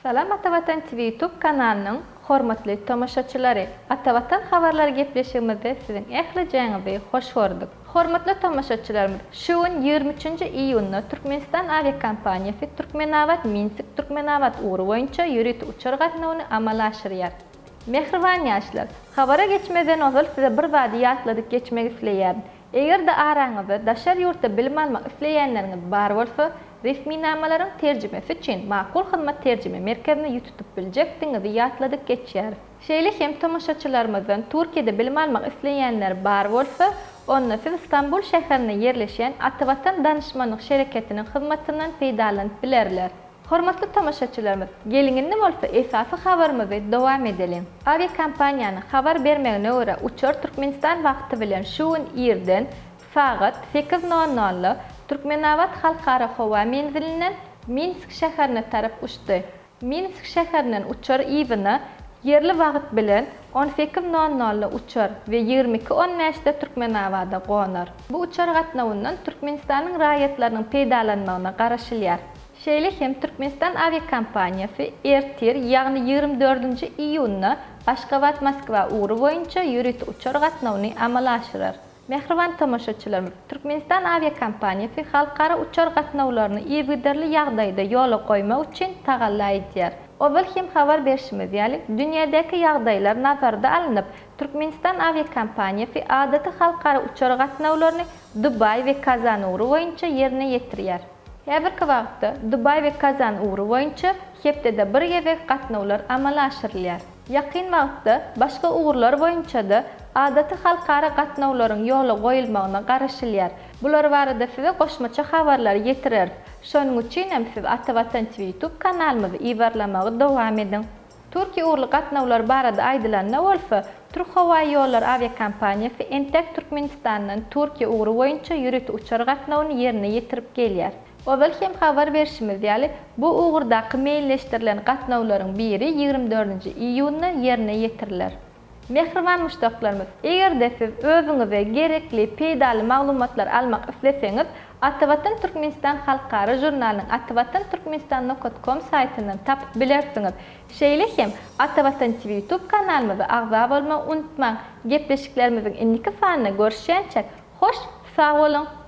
Salam Atavatan TV Youtube kanalynyň hormatly tomaşaçylary! Atavatan habarlary gepleşigimizde siziň ählijäňizi hoş gördük. Hormatly tomaşaçylarymyz, şu gün 23-nji iýunda Türkmenistan awiakompaniýasy Türkmenabat, Minsk, Türkmenabat ugry boýunça ýörite uçar gatnawyny amala aşyrýar. Mähriban ýaşlar, habara geçmezden ozal size bir zady ýatladyp geçmek isleýärin. Eger-de araňyzda daşary ýurtda bilim almak isleýänleriňiz bar bolsa, resminamalaryň terjimesi üçin Makul Hyzmat terjime merkezine ýüz tutup biljekdigiňizi ýatladyp geçýäris. Şeýle hem tomaşaçylarymyzdan Türkiýede bilim almak isleýänler bar bolsa, onda siz Stambul şäherinde ýerleşýän Atavatan danyşmanlyk şereketiniň hyzmatyndan peýdalanyp bilerler. Hormatly tomaşaçylarymyz, geliň indi bolsa esasy habarymyzy dowam edeliň. Awiakompaniýanyň habar bermegine görä, uçar Türkmenistan wagty bilen şu gün irden sagat sekiz nol nolda Türkmenabat halkara howa menzilinden Minsk şäherine tarap uçdy. Minsk şäherinden uçar yzyna ýerli wagt bilen on sekiz nol nolda uçar we 22 on bäşde Türkmenabada gonar. Bu uçar gatnawyndan Türkmenistanyň raýatlarynyň peýdalanmagyna garaşylýar. Şeýle hem Türkmenistan awiakompaniýasy ertir, ýagny 24-nji iýunda Aşgabat-Moskwa ugry boýunça ýörite uçar gatnawyny amala aşyrar. Mähriban tomaşaçylarymyz, Türkmenistan awiakompaniýasy halkara uçar gatnawlaryny yzygiderli ýagdaýda ýola goýmak üçin tagalla edýär. Ozal hem habar berşimiz ýaly, dünýädäki ýagdaýlar nazarda alnyp, Türkmenistan awiakompaniýasy adaty halkara uçar gatnawlaryny Dubaý we Kazan ugry boýunça ýerine ýetirýär. Häzirki wagtda Dubaý we Kazan ugry boýunça hepdede bir gezek gatnawlar amala aşyrylýar. Ýakyn wagtda başga ugurlar boýunça-da adaty halkara gatnawlaryň ýola goýulmagyna garaşylýar. Bular barada size goşmaça habarlary ýetireris. Şonuň üçin hem siz Atavatan TV YouTube kanalymyzy yzarlamagy dowam ediň. Türkiýe ugurly gatnawlar barada aýdylanda bolsa, Türkhowaýollary awiakompaniýasy entek Türkmenistandan Türkiýe ugry boýunça ýörite uçar gatnawyny ýerine ýetirip gelýär. Ozal hem habar berşimiz ýaly, bu ugurdaky meýilleşdirilen gatnawlaryň biri 24-nji iýunda ýerine ýetiriler. Mähriban muşdaklarymyz, eger-de siz özüňize gerekli, peýdaly maglumatlary almak isleseňiz, Atavatan Türkmenistan halkara žurnalynyň atavatan türkmenistan nokat kom saýtyndan tapyp bilersiňiz. Şeýle hem Atavatan TV YouTube kanalymyza agza bolmagy unutmaň. Gepleşiklerimiziň indiki sanynda görüşýänçäk, hoş sag boluň!